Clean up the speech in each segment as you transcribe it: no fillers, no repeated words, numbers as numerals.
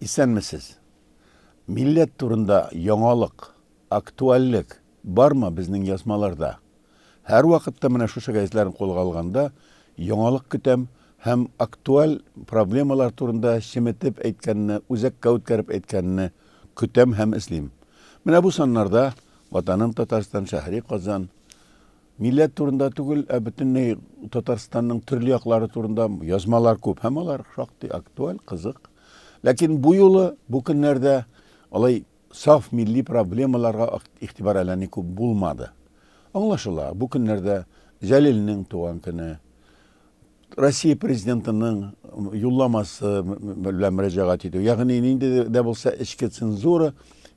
Исәнмесез. Милләт турында яңалык, актуальлек бармы безнең язмаларда? Һәрвакытта менә шушы гәзитләрне кулга алганда яңалык көтәм һәм актуаль проблемалар турында чеметеп әйткәнне, үзәккә үткәреп әйткәнне көтәм һәм эзлим. Менә бу саннарда Ватаным Татарстан, Шәһри Казан, Милләт турында түгел, ә бөтенләй Татарстанның төрле яклары турында язмалар күп һәм алар шактый актуаль, кызык. Ләкин бу юлы, бу көннәрдә алай саф милли проблемаларга игътибар әллә ни күп булмады. Аңлашыла, бу көннәрдә Җәлилнең туган көне, Россия президентының юлламасы белән мөрәҗәгать итү, ягъни нинди дә булса эчке цензура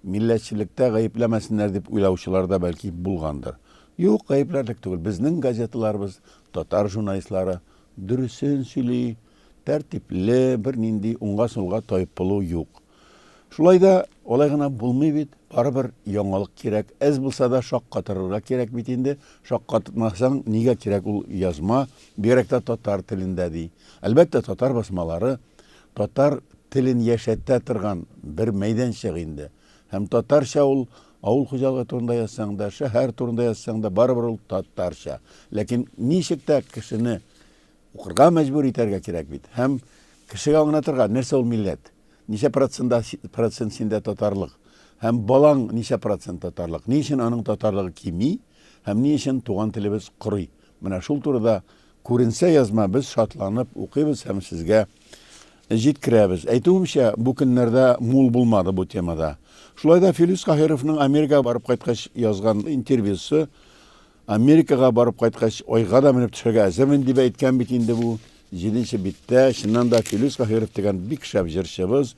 милләтчелектә гаепләмәсеннәр дип уйлаучылар да бәлки булгандыр. Юк, гаепләрлек түгел. Безнең газеталарыбыз, татар журналистлары дөресен сөйли, тәртипле, бернинди уңга-сулга тайпылу юк. Шулай да алай гына булмый бит, барыбер яңалык кирәк. Әз булса да шаккатырырга кирәк бит инде. Шаккатмасаң, нигә кирәк ул язма, бигрәк тә татар телендә ди. Әлбәттә, татар басмалары татар телен яшәтә торган бер мәйданчык инде. Һәм татарча ул авыл хуҗалыгы турында язсаң да, шәһәр турында язсаң да, барыбер ул татарча. Ләкин ничек тә кешене укырга мәҗбүр итәргә кирәк бит. Һәм кешегә аңлатырга, нәрсә ул милләт? Ничә процентда процент синдә татарлык? Һәм балаң ничә процент татарлык? Ни өчен аның татарлыгы кими? Һәм ни өчен туган телебез корый? Менә шул турыда күренсә язма, без шатланып укыйбыз һәм сезгә җиткерәбез. Әйтүемчә, бу көннәрдә мул булмады бу темада. Шулай да Филүс Каһировның Америкага барып кайткач язган интервьюсы Америкага барып кайткач, айга да менеп төшәргә әзермен, дип әйткән бит инде бу җиденче биттә. Чыннан да Филүс Каһиров дигән бик шәп җырчыбыз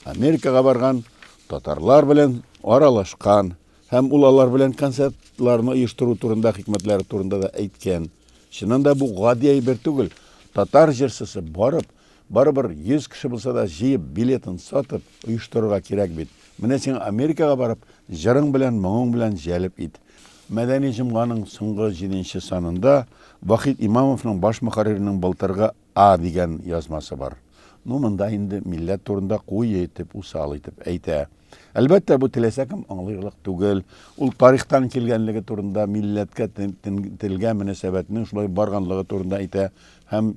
Америкага барган, татарлар белән аралашкан һәм ул алар белән концертларны оештыру турында, хикмәтләре турында да әйткән. Чыннан да бу гади әйбер түгел. Татар җырчысы барып, барыбер 100 кеше булса да җыеп, билетын сатып, оештырырга кирәк бит. Менә сиңа Америкага барып, җырың белән, моңың белән җәлеп ит. Мәдәни җомганың соңгы җиденче санында Вахит Имамовның баш мөхәррирнең былтыргы А дигән язмасы бар. Ну, монда инде милләт турында куе итеп, усал итеп әйтә. Әлбәттә, бу теләсә кем аңлыйрлык түгел. Ул тарихтан килгәнлеге турында, милләткә, телгә мөнәсәбәтнең шулай барганлыгы турында әйтә һәм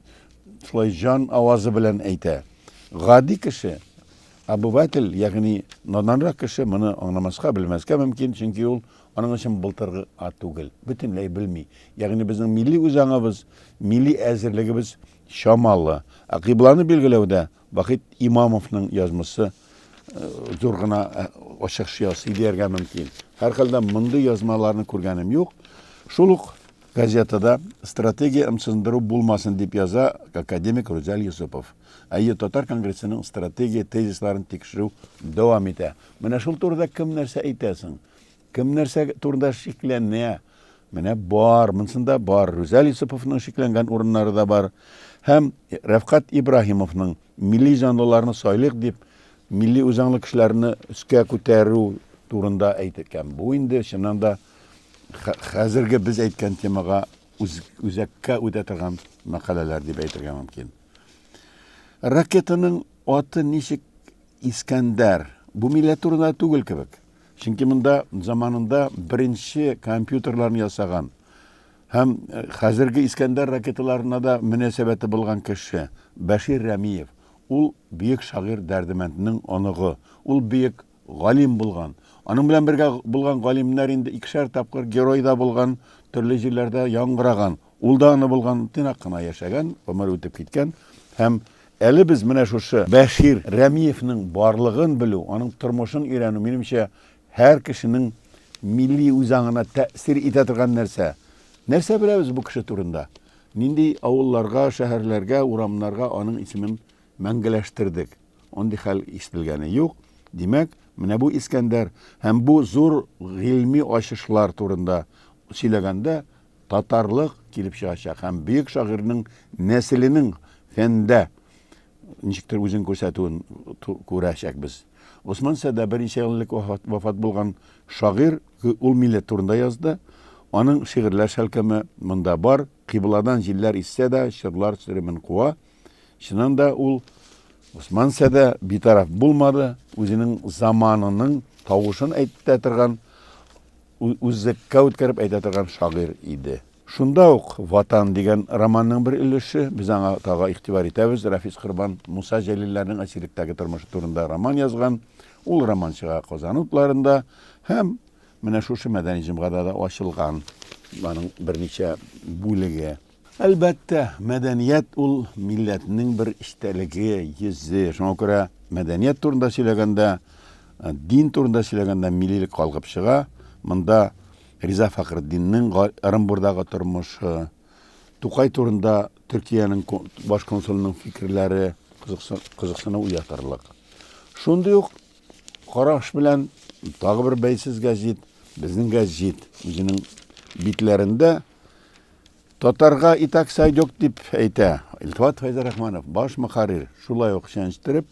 шулай җан авазы белән әйтә. Гади кеше, обыватель, ягъни наданрак кеше моны аңламаска, белмәскә мөмкин, чөнки ул аның өчен былтыргы а түгел, бөтенләй белми. Ягъни безнең милли үзаңыбыз, милли әзерлегебез чамалы. Ә кыйбланы билгеләүдә Вахит Имамовның язмасы э, зур гына э, ачыш ясый дияргә мөмкин. Һәрхәлдә мондый язмаларны күргәнем юк. Шул ук газетада стратегия ымсындыру булмасын дип яза академик Рүзәл Юсупов. Әйе, Татар конгрессының стратегия тезисларын тикшерү дәвам итә. Менә шул турыда кем нәрсә әйтә соң? Кем нәрсә турында шикләнә? Менә бар, монсында бар. Рүзәл Юсуповның шикләнгән урыннары да бар. Һәм Рәфкать Ибраһимовның милли җанлыларны сайлыйк дип, милли үзаңлы кешеләрне өскә күтәрү турында әйткән. Бу инде чыннан да хәзерге без әйткән темага үзәккә үтә торган мәкаләләр дип әйтергә мөмкин. Ракетаның аты ничек Искәндәр? Бу милләт турында түгел кебек. Чөнки монда заманында беренче компьютерларны ясаган һәм э, хәзерге Искәндәр ракеталарына да мөнәсәбәте булган кеше Бәшир Рәмиев. Ул бөек шагыйрь Дәрдемәнднең оныгы. Ул бөек галим булган. Аның белән бергә булган галимнәр инде икешәр тапкыр герой да булган, төрле җирләрдә яңгыраган. Ул да аны булган, тыйнак кына яшәгән, гомер үтеп киткән. Һәм әле без менә шушы Бәшир Рәмиевнең барлыгын белү, аның тормышын өйрәнү, минемчә, һәр кешенең милли үзаңына тәэсир итә торган нәрсә. Нәрсә беләбез бу кеше турында? Нинди авылларга, шәһәрләргә, урамнарга аның исемен мәңгеләштердек? Андый хәл ишетелгәне юк. Димәк, менә бу Искәндәр һәм бу зур гыйльми ачышлар турында сөйләгәндә татарлык килеп чыгачак һәм бөек шагыйрьнең нәселенең фәндә ничектер үзен күрсәтүен күрәчәкбез. Госман Сәдә берничә ел элек вафат булган шагыйрь, ул милләт турында язды. Аның шигырьләр шәлкеме монда бар. Кыйбладан җилләр иссә дә, чорлар сөремен куа. Чыннан да ул Госман Сәдә битараф булмады, үзенең заманының тавышын әйтә торган, үзәккә үткәреп әйтә торган шагыйрь иде. Шунда ук Ватан дигән романның бер өлеше, без аңа тагы игътибар итәбез, Рафис Корбан Муса Җәлилләрнең әсирлектәге тормышы турында роман язган. Ул роман чыга Казан утларында һәм менә шушы Мәдәни җомгада да ачылган аның берничә бүлеге. Әлбәттә, мәдәният ул милләтнең бер эчтәлеге, йөзе. Шуңа күрә мәдәният турында сөйләгәндә, дин турында сөйләгәндә миллилек калкып чыга. Монда Риза Фәхретдиннең Ырынбурдагы тормышы, Тукай турында Төркиянең баш консулының фикерләре кызыксыну уятырлык. Шундый ук караш белән тагы бер бәйсез гәзит, Безнең гәзит үзенең битләрендә Татарга и так сойдет дип әйтә Илфат Фәйзрахманов, баш мөхәррир, шулай ук чәнчтереп,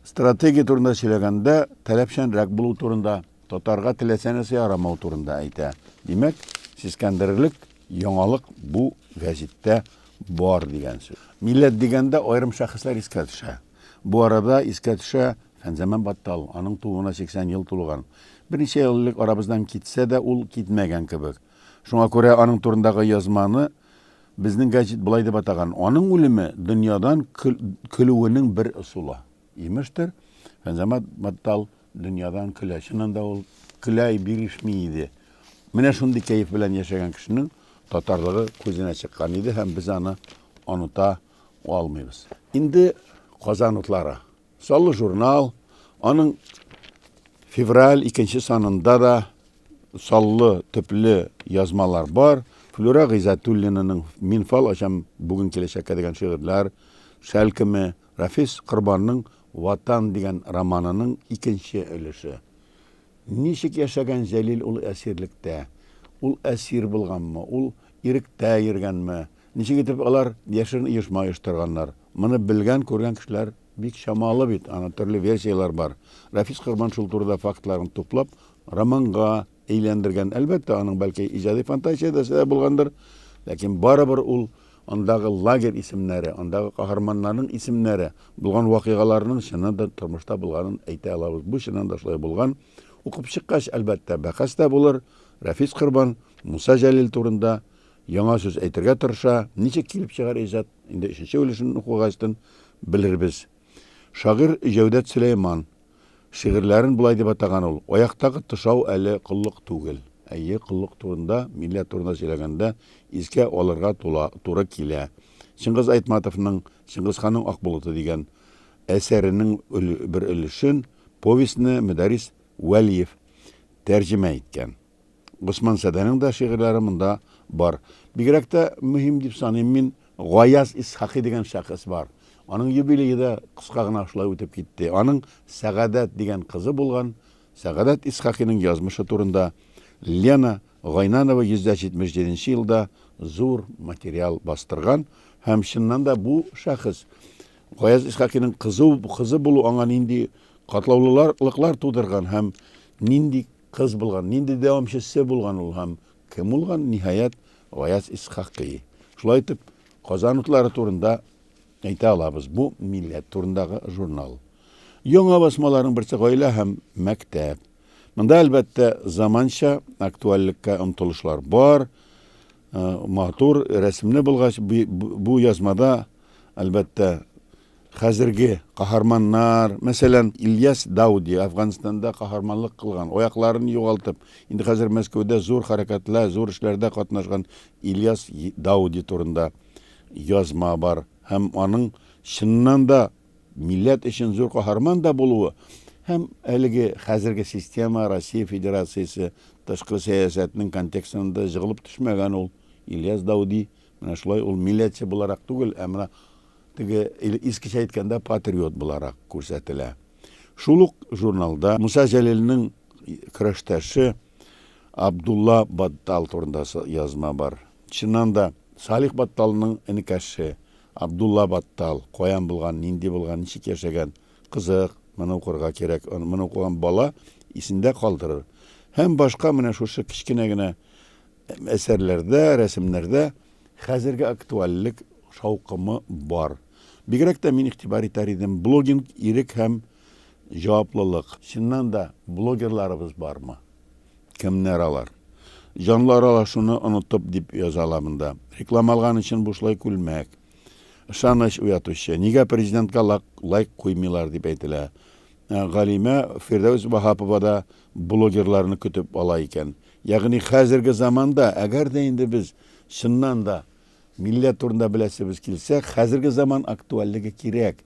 стратегия турында сөйләгәндә таләпчәнрәк булу турында, татарга теләсә нәрсә ярамау турында әйтә. Димәк, сискәндерерлек яңалык бу гәзиттә бар дигән сүз. Милләт дигәндә аерым шәхесләр искә төшә. Бу арада искә төшә Фәнзаман Баттал, аның тууына 80 ел тулган. Берничә ел элек арабыздан китсә дә, ул китмәгән кебек. Шуңа күрә аның турындагы язманы Безнең гәҗит болай дип атаган, Аның үлеме дөньядан көлүенең бер ысулы. Имештер, Фәнзамат Баттал дөньядан көлә. Чыннан да ул көлә, бирешми иде. Менә шундый кәеф белән яшәгән кешенең татарлыгы күзенә чыккан иде һәм без аны оныта алмыйбыз. Инде Казан утлары. Саллы журнал, аның февраль икенче санында да саллы, төпле язмалар бар. Флюра Гыйззәтуллинаның Мин фал ачам бүген киләчәккә дигән шигырьләр шәлкеме, Рафис Корбанның Ватан дигән романының икенче өлеше. Ничек яшәгән Җәлил ул әсирлектә? Ул әсир булганмы? Ул иректә йөргәнме? Ничек итеп алар яшерен оешма оештырганнар? Моны белгән, күргән кешеләр бик чамалы бит, аны төрле версияләр бар. Рафис Корбан шул турыда фактларын туплап, романга әйләндергән. Әлбәттә, аның бәлки иҗади фантазиясе дә булгандыр, ләкин барыбер ул андагы лагерь исемнәре, андагы каһарманнарның исемнәре, булган вакыйгаларның чыннан да тормышта булганын әйтә алабыз. Бу чыннан да шулай булган. Укып чыккач, әлбәттә, бәхәс тә булыр. Рафис Корбан Муса Җәлил турында яңа сүз әйтергә тырыша. Ничек килеп чыгар иҗат? Инде өченче өлешен укыгачтын белербез. Шагыйрь Җәүдәт Сөләйман шигырьләрен болай дип атаган ул, Аяктагы тышау әле коллык түгел. Әйе, коллык турында, милләт турында сөйләгәндә искә алырга тула, туры килә. Чыңгыз Айтматовның Чыңгызханның ак болыты дигән әсәренең бер өлешен, повестьны Мөдәррис Вәлиев тәрҗемә иткән. Госман Сәдәнең дә шигырьләре монда бар. Бигрәк тә мөһим дип саныйм мин, Гаяз Исхакый дигән шәхес бар. Аның юбилее да кыска гына шулай үтеп китте. Аның Сәгадәт дигән кызы булган. Сәгадәт Исхакыйның язмышы турында Лена Гайнанова 177 нче елда зур материал бастырган һәм чыннан да бу шәхес Гаяз Исхакыйның кызы, кызы булу аңа нинди катлаулылыклар тудырган һәм нинди Кыз булган, нинди дәвамчысы булган ул һәм кем булган, ниһаять, Гаяз Исхакый. Шулай итеп, Казан утлары турында әйтә алабыз, бу милләт турындагы журнал. Яңа басмаларның берсе Гаилә һәм мәктәп. Монда, әлбәттә, заманча актуальлеккә омтылышлар бар. Э, матур рәсемле булгач, бу язмада, әлбәттә, Хәзерге каһарманнар, мәсәлән, Ильяс Дауди, Әфганстанда каһарманлык кылган, аякларын югалтып, инде хәзер Мәскәүдә зур хәрәкәтләр, зур эшләрдә катнашкан Ильяс Дауди турында язма бар һәм аның чыннан да милләт өчен зур каһарман да булуы һәм әлеге хәзерге система Россия Федерациясе тышкы сәясәтенең контекстында җыгылып төшмәгән ул Ильяс Дауди менә шулай ул милләтче буларак түгел, ә менә Теге, искечә әйткәндә, патриот буларак күрсәтелә. Шул ук журналда Муса Җәлилнең көрәштәше Абдулла Баттал турында язма бар. Чыннан да, Салих Батталның энекәше Абдулла Баттал каян булган, нинди булган, ничек яшәгән, кызык, моны укырга кирәк. Моны укыган бала исендә калдырыр. Һәм башка менә шушы кечкенә генә әсәрләрдә, рәсемнәрдә хәзерге актуальлек шаукымы бар. Бигрәк тә мин игътибар итәр идем, блогинг, ирек һәм җаваплылык. Чыннан да, блогерларыбыз бармы? Кемнәр алар? Җанлы аралашуны онытып дип яза ала монда. Реклама алган өчен бушлай күлмәк. Ышаныч уятучы. Нигә президентка лайк куймыйлар дип әйтелә. Ә, галимә Фирдәүс Ваһапова да блогерларны көтеп ала икән. Ягъни хәзерге заманда, әгәр дә инде без чыннан да милләт турында беләсебез килсә, хәзерге заман актуальлеге кирәк.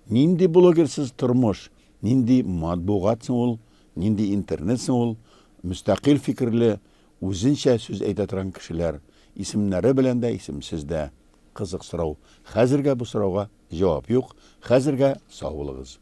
Нинди блогерсыз тормыш, нинди матбугат соң ул, нинди интернет соң ул, мөстәкыйль фикерле, үзенчә сүз әйтә торган кешеләр, исемнәре белән дә, исемсез дә. Кызык сорау. Хәзергә бу сорауга җавап юк. Хәзергә сау булыгыз.